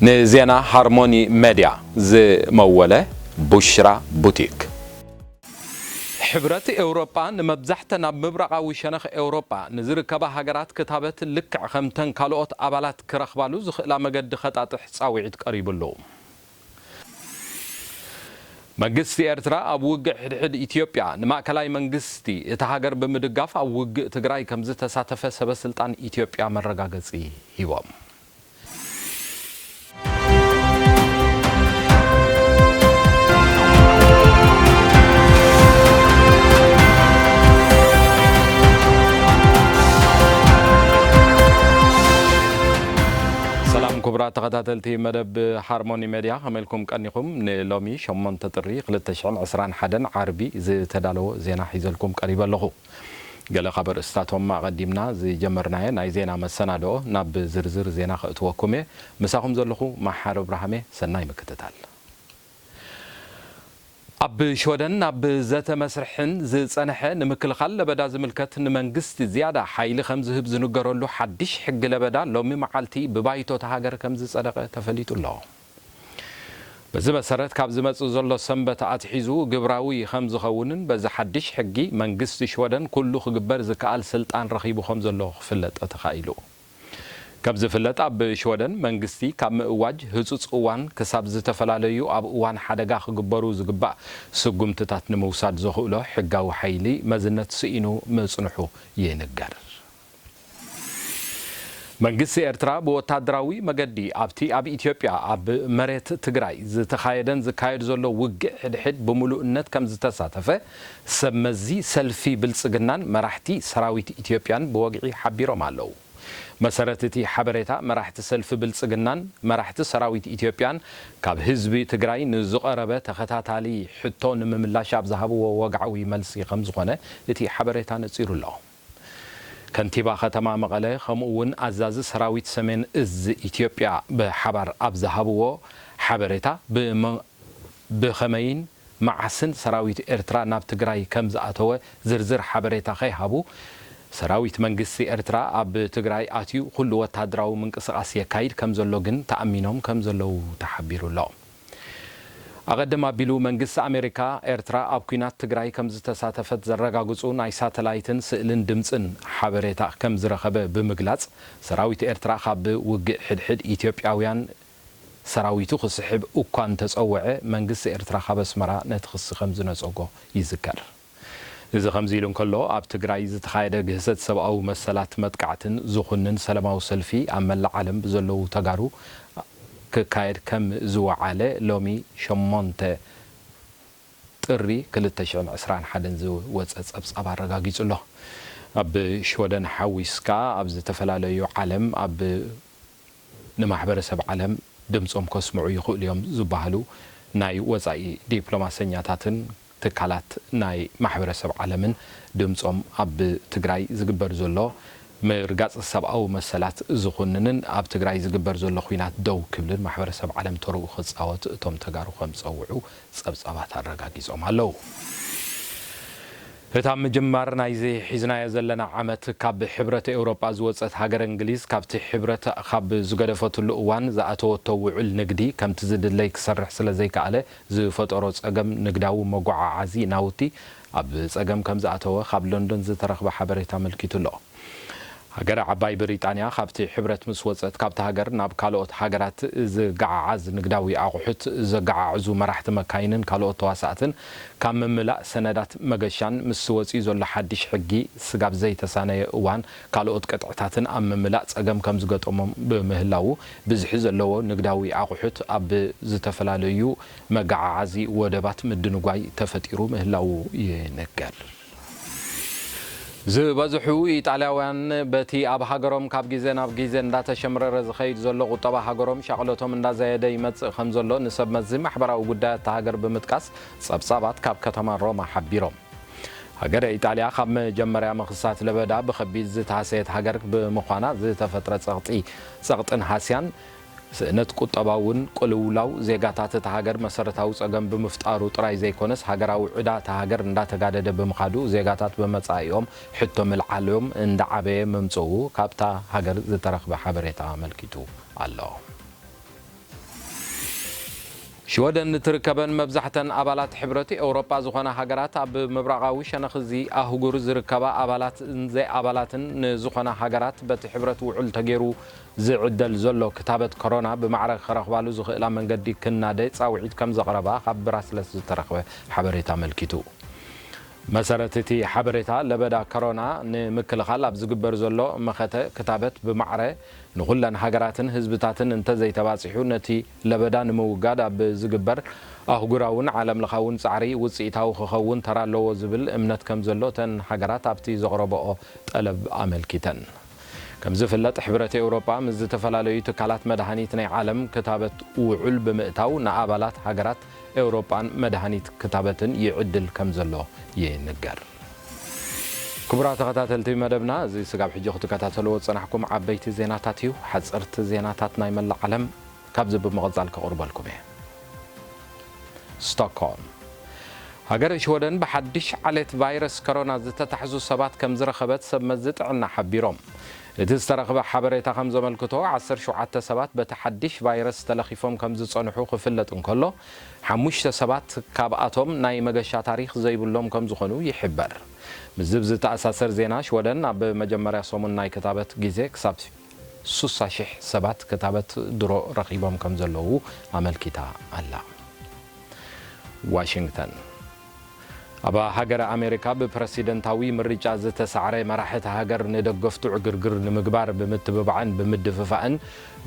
ንዜና ሃርሞኒ ሜድያ ዝመወለ ቡሽራ ቡቲክ። ሕብረት ኤውሮጳ ንመብዛሕተን ኣብ ምብራቓዊ ሸነኽ ኤውሮጳ ንዝርከባ ሃገራት ክታበት ልክዕ ከምተን ካልኦት ኣባላት ክረኽባሉ ዝኽእላ መገዲ ከጣጥሕ ጻውዒት ቀሪቡሉ። መንግስቲ ኤርትራ ኣብ ውግእ ሕድሕድ ኢትዮጵያ ንማእከላይ መንግስቲ እታ ሃገር ብምድጋፍ ኣብ ውግእ ትግራይ ከምዝተሳተፈ ሰበ ስልጣን ኢትዮጵያ መረጋገጺ ሂቦም። ሰላም ክቡራት ተኸታተልቲ መደብ ሃርሞኒ ሜድያ፣ ከመይ ኢልኩም ቀኒኹም? ንሎሚ ሸሞንተ ጥሪ ክልተ ሽሕን ዕስራን ሓደን ዓርቢ ዝተዳለወ ዜና ሒዘልኩም ቀሪበ ኣለኹ። ገለ ካብ ኣርእስታቶም ኣቐዲምና ዝጀመርናዮ ናይ ዜና መሰናድኦ ናብ ዝርዝር ዜና ከእትወኩም እየ። ምሳኹም ዘለኹ መሓሪ እብራሃም እየ። ሰናይ ምክትታል። ኣብ ሽወደን ኣብ ዘተ መስርሕን ዝጸንሐ ንምክልኻል ለበዳ ዝምልከት ንመንግስቲ ዝያዳ ሓይሊ ከም ዝህብ ዝንገረሉ ሓድሽ ሕጊ ለበዳ ሎሚ መዓልቲ ብባይቶ እታ ሃገር ከም ዝጸደቐ ተፈሊጡ ኣሎ። በዚ መሰረት ካብ ዝመጽእ ዘሎ ሰንበት ኣትሒዙ ግብራዊ ከም ዝኸውንን በዚ ሓድሽ ሕጊ መንግስቲ ሽወደን ኩሉ ክግበር ዝከኣል ስልጣን ረኺቡ ከም ዘሎ ክፍለጥ ተኻኢሉ። ከም ዝፍለጥ ኣብ ሽወደን መንግስቲ ካብ ምእዋጅ ህጹጽ እዋን ክሳብ ዝተፈላለዩ ኣብ እዋን ሓደጋ ክግበሩ ዝግባእ ስጉምትታት ንምውሳድ ዘኽእሎ ሕጋዊ ሓይሊ መዝነት ስኢኑ ምጽንሑ ይንገር። መንግስቲ ኤርትራ ብወታደራዊ መገዲ ኣብቲ ኣብ ኢትዮጵያ ኣብ መሬት ትግራይ ዝተኻየደን ዝካየድ ዘሎ ውግእ ሕድሕድ ብምሉእነት ከም ዝተሳተፈ ሰብ መዚ ሰልፊ ብልጽግናን መራሕቲ ሰራዊት ኢትዮጵያን ብወግዒ ሓቢሮም ኣለዉ። መሰረት እቲ ሓበሬታ፣ መራሕቲ ሰልፊ ብልጽግናን መራሕቲ ሰራዊት ኢትዮጵያን ካብ ህዝቢ ትግራይ ንዝቐረበ ተኸታታሊ ሕቶ ንምምላሽ ኣብ ዝሃብዎ ወግዓዊ መልሲ ከም ዝኾነ እቲ ሓበሬታ ነጺሩ ኣሎ። ከንቲባ ከተማ መቐለ ከምኡ እውን ኣዛዚ ሰራዊት ሰሜን እዝ ኢትዮጵያ ብሓባር ኣብ ዝሃብዎ ሓበሬታ፣ ብመ-፣ ብኸመይን መዓስን ሰራዊት ኤርትራ ናብ ትግራይ ከም ዝኣተወ ዝርዝር ሓበሬታ ከይሃቡ፣ ሰራዊት መንግስቲ ኤርትራ ኣብ ትግራይ ኣትዩ ኩሉ ወታደራዊ ምንቅስቓስ የካይድ ከም ዘሎ ግን ተኣሚኖም ከም ዘለዉ ተሓቢሩ ኣሎ። ኣቐድም ኣቢሉ መንግስቲ ኣሜሪካ፣ ኤርትራ ኣብ ኲናት ትግራይ ከም ዝተሳተፈት ዘረጋግጹ ናይ ሳተላይትን ስእልን ድምጽን ሓበሬታ ከም ዝረኸበ ብምግላጽ፣ ሰራዊት ኤርትራ ካብ ውግእ ሕድሕድ ኢትዮጵያውያን ሰራዊቱ ክስሕብ እኳ እንተጸውዐ፣ መንግስቲ ኤርትራ ካብ ኣስመራ ነቲ ክሲ ከም ዝነጸጎ ይዝከር። እዚ ከምዚ ኢሉ እንከሎ፣ ኣብ ትግራይ ዝተኻየደ ግህሰት ሰብኣዊ መሰላት መጥቃዕትን ዝኹንን ሰላማዊ ሰልፊ ኣብ መላእ ዓለም ብዘለዉ ተጋሩ ክካየድ ከም ዝወዓለ ሎሚ ሸሞንተ ጥሪ ክልተ ሽሕን ዕስራን ሓደን ዝወጸ ጸብጻብ ኣረጋጊጹ ኣሎ። ኣብ ሽወደን ሓዊስካ ኣብ ዝተፈላለዩ ዓለም ኣብ ንማሕበረሰብ ዓለም ድምጾም ከስምዑ ይኽእሉ እዮም ዝበሃሉ ናይ ወጻኢ ዲፕሎማሰኛታትን ትካላት ናይ ማሕበረሰብ ዓለምን ድምጾም ኣብ ትግራይ ዝግበር ዘሎ ምርጋጽ ሰብኣዊ መሰላት ዝኹንንን ኣብ ትግራይ ዝግበር ዘሎ ኹናት ደው ክብልን ማሕበረሰብ ዓለም ተርኡ ክጻወት እቶም ተጋሩ ከም ዝጸውዑ ጸብጻባት ኣረጋጊጾም ኣለዉ። እታ ምጅማር ናይዚ ሒዝናዮ ዘለና ዓመት ካብ ሕብረት ኤውሮጳ ዝወጸት ሃገረ እንግሊዝ፣ ካብቲ ሕብረት ካብ ዝገደፈትሉ እዋን ዝኣተወቶ ውዑል ንግዲ ከምቲ ዝድለይ ክሰርሕ ስለ ዘይከኣለ ዝፈጠሮ ጸገም ንግዳዊ መጓዓዓዚ ናውቲ ኣብ ጸገም ከም ዝኣተወ ካብ ሎንዶን ዝተረኽበ ሓበሬታ ኣመልኪቱ ኣሎ። ሃገረ ዓባይ ብሪጣንያ ካብቲ ሕብረት ምስ ወጸት፣ ካብታ ሃገር ናብ ካልኦት ሃገራት ዝገዓዓዝ ንግዳዊ ኣቑሑት ዘገዓዕዙ መራሕቲ መካይንን ካልኦት ተዋሳእትን ካብ ምምላእ ሰነዳት መገሻን ምስ ወጺኡ ዘሎ ሓድሽ ሕጊ ስጋብ ዘይተሳነየ እዋን ካልኦት ቅጥዕታትን ኣብ ምምላእ ጸገም ከም ዝገጠሞም ብምህላዉ፣ ብዝሒ ዘለዎ ንግዳዊ ኣቑሑት ኣብ ዝተፈላለዩ መገዓዓዚ ወደባት ምድንጓይ ተፈጢሩ ምህላዉ ይንገር። ዝበዝሑ ኢጣልያውያን በቲ ኣብ ሃገሮም ካብ ግዜ ናብ ግዜ እንዳተሸምረረ ዝኸይድ ዘሎ ቁጠባ ሃገሮም ሻቕሎቶም እንዳዘየደ ይመጽእ ከም ዘሎ ንሰብ መዚ ማሕበራዊ ጉዳያት እታ ሃገር ብምጥቃስ ጸብጻባት ካብ ከተማ ሮማ ሓቢሮም። ሃገረ ኢጣልያ ካብ መጀመርያ ምኽሳት ለበዳ ብኸቢድ ዝተሃሰየት ሃገር ብምዃና ዝተፈጥረ ጸቕጢ፣ ጸቕጥን ሃስያን ስእነት ቁጠባውን ቅልውላው ዜጋታት እታ ሃገር መሰረታዊ ጸገም ብምፍጣሩ ጥራይ ዘይኮነስ፣ ሃገራዊ ዕዳ እታ ሃገር እንዳተጋደደ ብምኻዱ፣ ዜጋታት ብመጻኢኦም ሕቶ ምልዓሎም እንዳዓበየ ምምጽኡ ካብታ ሃገር ዝተረኽበ ሓበሬታ ኣመልኪቱ ኣሎ። ሽወደን ንትርከበን መብዛሕተን ኣባላት ሕብረት ኤውሮጳ ዝኾና ሃገራት፣ ኣብ ምብራቓዊ ሸነኽ እዚ ኣህጉር ዝርከባ ኣባላት፣ ዘይ ኣባላትን ንዝኾና ሃገራት በቲ ሕብረት ውዑል ተገይሩ ዝዕደል ዘሎ ክታበት ኮሮና ብማዕረ ክረኽባሉ ዝኽእላ መንገዲ ክናደ ጻውዒት ከም ዘቕረባ ካብ ብራስለስ ዝተረኽበ ሓበሬታ ኣመልኪቱ። መሰረት እቲ ሓበሬታ፣ ለበዳ ኮሮና ንምክልኻል ኣብ ዝግበር ዘሎ መኸተ ክታበት ብማዕረ ንኹለን ሃገራትን ህዝብታትን እንተዘይተባጺሑ፣ ነቲ ለበዳ ንምውጋድ ኣብ ዝግበር ኣህጉራውን ዓለምለኻውን ጻዕሪ ውጽኢታዊ ክኸውን ተራ ኣለዎ ዝብል እምነት ከም ዘሎ እተን ሃገራት ኣብቲ ዘቕረበኦ ጠለብ ኣመልኪተን። ከም ዝፍለጥ፣ ሕብረት ኤውሮጳ ምስ ዝተፈላለዩ ትካላት መድሃኒት ናይ ዓለም ክታበት ውዑል ብምእታው ንኣባላት ሃገራት ኤውሮጳን መድሃኒት ክታበትን ይዕድል ከም ዘሎ ይንገር። ክቡራት ተኸታተልቲ መደብና፣ እዚ ስጋብ ሕጂ ክትከታተልዎ ዝጸናሕኩም ዓበይቲ ዜናታት እዩ። ሓጸርቲ ዜናታት ናይ መላእ ዓለም ካብዚ ብምቕጻል ከቕርበልኩም እየ። ስቶክሆልም። ሃገረ ሽወደን ብሓድሽ ዓሌት ቫይረስ ኮሮና ዝተታሕዙ ሰባት ከም ዝረኸበት ሰብ መዚ ጥዕና ሓቢሮም። እቲ ዝተረኽበ ሓበሬታ ከም ዘመልክቶ፣ ዓሰርተ ሸውዓተ ሰባት በቲ ሓድሽ ቫይረስ ተለኺፎም ከም ዝጸንሑ ክፍለጥ እንከሎ፣ ሓሙሽተ ሰባት ካብኣቶም ናይ መገሻ ታሪኽ ዘይብሎም ከም ዝኾኑ ይሕበር። ምስዚ ብዝተኣሳሰር ዜና፣ ሽወደን ኣብ መጀመርያ ሰሙን ናይ ክታበት ግዜ ክሳብ ስሳ ሽሕ ሰባት ክታበት ድሮ ረኺቦም ከም ዘለዉ ኣመልኪታ ኣላ። ዋሽንግተን። ኣብ ሃገረ ኣሜሪካ ብፕረሲደንታዊ ምርጫ ዝተሳዕረ መራሒ እታ ሃገር ንደገፍቱ ዕግርግር ንምግባር ብምትብባዕን ብምድፍፋእን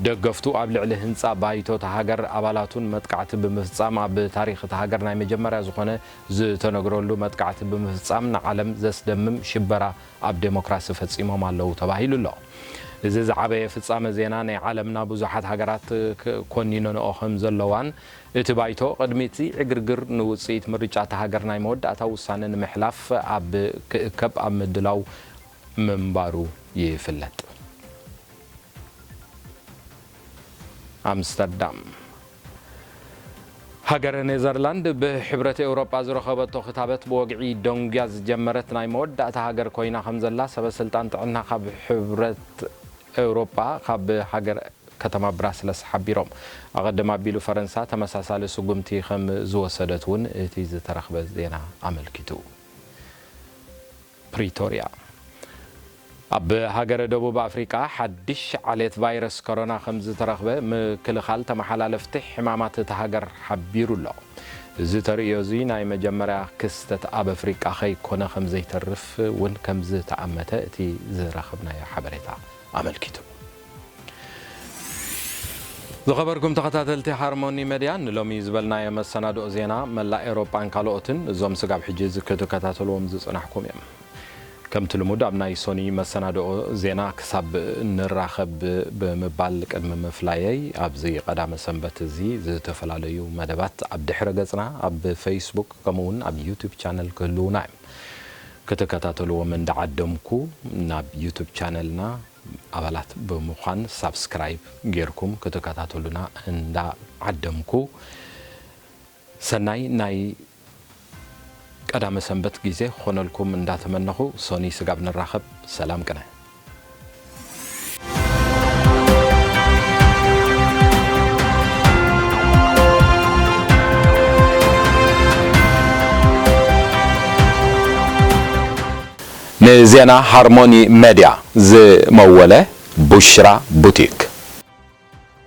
ደገፍቱ ኣብ ልዕሊ ህንጻ ባይቶ እታ ሃገር ኣባላቱን መጥቃዕቲ ብምፍጻም ኣብ ታሪኽ እታ ሃገር ናይ መጀመርያ ዝኾነ ዝተነግረሉ መጥቃዕቲ ብምፍጻም ንዓለም ዘስደምም ሽበራ ኣብ ዴሞክራሲ ፈጺሞም ኣለዉ ተባሂሉ ኣሎ። እዚ ዝዓበየ ፍጻመ ዜና ናይ ዓለምና ብዙሓት ሃገራት ክ-፣ ኮኒነንኦ ከም ዘለዋን እቲ ባይቶ ቅድሚ እቲ ዕግርግር ንውጽኢት ምርጫ እታ ሃገር ናይ መወዳእታ ውሳነ ንምሕላፍ ኣብ ክእከብ ኣብ ምድላው ምንባሩ ይፍለጥ። ኣምስተርዳም። ሃገረ ኔዘርላንድ ብሕብረት ኤውሮጳ ዝረኸበቶ ክታበት ብወግዒ ደንጉያ ዝጀመረት ናይ መወዳእታ ሃገር ኮይና ከም ዘላ ሰበ ስልጣን ጥዕና ካብ ሕብረት ኤውሮጳ ካብ ሃገር ከተማ ብራስለስ ሓቢሮም። ኣቐድም ኣቢሉ ፈረንሳ ተመሳሳሊ ስጉምቲ ከም ዝወሰደት እውን እቲ ዝተረኽበ ዜና ኣመልኪቱ። ፕሪቶርያ። ኣብ ሃገረ ደቡብ ኣፍሪቃ ሓድሽ ዓሌት ቫይረስ ኮሮና ከም ዝተረኽበ ምክልኻል ተመሓላለፍቲ ሕማማት እታ ሃገር ሓቢሩ ኣሎ። እዚ ተርእዮ እዚ ናይ መጀመርያ ክስተት ኣብ ኣፍሪቃ ከይኮነ ከም ዘይተርፍ እውን ከም ዝተኣመተ እቲ ዝረኸብናዮ ሓበሬታ ኣመልኪቱ። ዝኸበርኩም ተኸታተልቲ ሃርሞኒ መድያ፣ ንሎሚ ዝበልናዮ መሰናድኦ ዜና መላእ ኤውሮጳን ካልኦትን እዞም ስጋብ ሕጂ ክትከታተልዎም ዝጸናሕኩም እዮም። ከምቲ ልሙድ ኣብ ናይ ሶኒ መሰናድኦ ዜና ክሳብ ንራኸብ ብምባል ቅድሚ ምፍላየይ፣ ኣብዚ ቀዳመ ሰንበት እዚ ዝተፈላለዩ መደባት ኣብ ድሕረ ገጽና ኣብ ፌስቡክ ከምኡ እውን ኣብ ዩቱብ ቻነል ክህልዉና እዮም። ክትከታተልዎም እንዳዓደምኩ ናብ ዩቱብ ቻነልና ኣባላት ብምዃን ሳብስክራይብ ጌርኩም ክትከታተሉና እንዳዓደምኩ፣ ሰናይ ናይ ቀዳመ ሰንበት ግዜ ክኾነልኩም እንዳተመነኹ፣ ሶኒ ስጋብ ንራኸብ፣ ሰላም ቅነ። ንዜና ሃርሞኒ መድያ ዝመወለ ቡሽራ ቡቲክ።